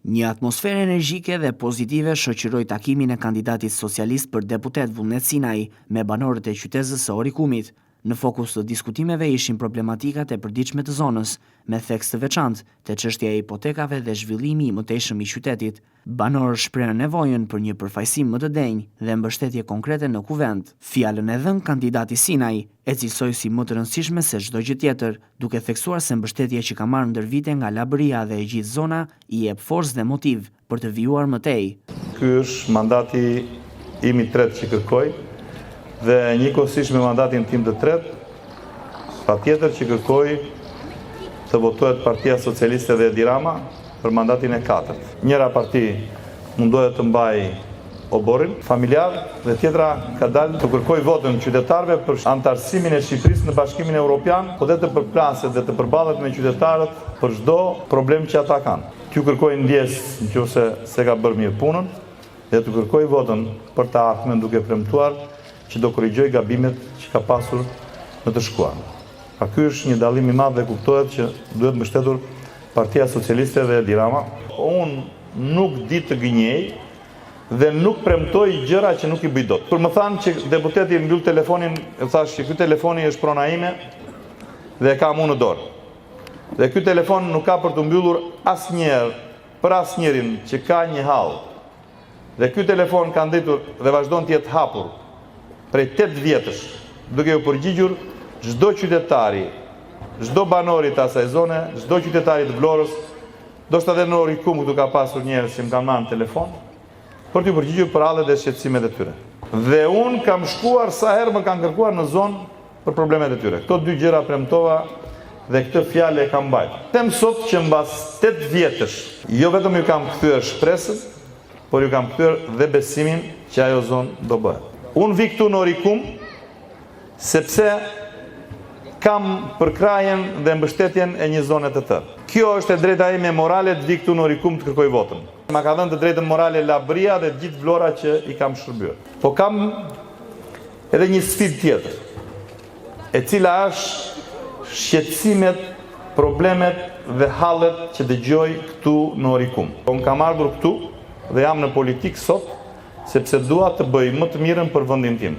Një atmosferë energjike dhe pozitive shoqëroi takimin e kandidatit socialist për deputet Vullnet Sinaj me banorët e qytezës së Orikumit. Në fokus të diskutimeve ishin problematikat e përditshme të zonës, me theks të veçantë te çështja e hipotekave dhe zhvillimi i mëtejshëm i qytetit. Banorët shprehën nevojën për një përfaqësim më të denjë dhe mbështetje konkrete në Kuvend. Fjalën e dhënë, kandidati Sinaj e cilësoi si më të rëndësishme se çdo gjë tjetër, duke theksuar se mbështetja që ka marrë ndër vite nga Labëria dhe e gjithë zona i jep forcë dhe motiv për të vijuar më tej. Ky është mandati im i tretë që kërkoj dhe njëkohësisht me mandatin tim të tretë, patjetër që kërkoj të votohet Partia Socialiste dhe Edi Rama për mandatin e katërt. Njëra parti mundohet të mbajë oborrin familjar dhe tjetra ka dalë t'u kërkojë votën qytetarëve për anëtarësimin e Shqipërisë në Bashkimin Europian, po dhe të përplaset dhe të përballet me qytetarët për çdo problem që ata kanë. T'ju kërkojë ndjesë në qoftë se s'e ka bërë mirë punën dhe t'u kërkojë votën për të ardhmen duke premtuar që do korrigjojë gabimet që ka pasur në të shkuarën. Pra ky është një dallim i madh dhe kuptohet që duhet mbështetur Partia Socialiste dhe Edi Rama. Unë nuk di të gënjej dhe nuk premtoj gjëra që nuk i bëj dot. Kur më thanë që deputeti mbyll telefonin, u thashë që ky telefoni është prona ime dhe e kam unë në dorë. Dhe ky telefon nuk ka për t'u mbyllur asnjëherë për asnjërin që ka një hall. Dhe ky telefon ka ndejtur dhe vazhdon të jetë hapur prej 8 vjetësh, duke iu përgjigjur çdo qytetari, çdo banori të asaj zone, çdo qytetari të Vlorës, ndoshta edhe në Orikum këtu ka pasur njerëz që më kanë marrë në telefon, për t'iu përgjigjur për hallet dhe shqetësimet e tyre. Dhe unë kam shkuar sa herë më kanë kërkuar në zonë për problemet e tyre. Këto dy gjëra premtova dhe këtë fjalë e kam mbajtur. Them sot që mbas 8 vjetësh, jo vetëm ju kam kthyer shpresën, por ju kam kthyer dhe besimin që ajo zonë do bëhet. Unë vi këtu në Orikum sepse kam përkrahjen dhe mbështetjen e një zone të tërë. Kjo është e drejta ime morale të vi këtu në Orikum të kërkoj votën. Ma ka dhënë të drejtën morale Labëria dhe gjithë Vlora që i kam shërbyer. Po kam Edhe një sfidë tjetër, e cila është shqetësimet, problemet dhe hallet që dëgjoj këtu në Orikum. Unë kam ardhur këtu dhe jam në politikë sot sepse dua të bëj më të mirën për vendin tim.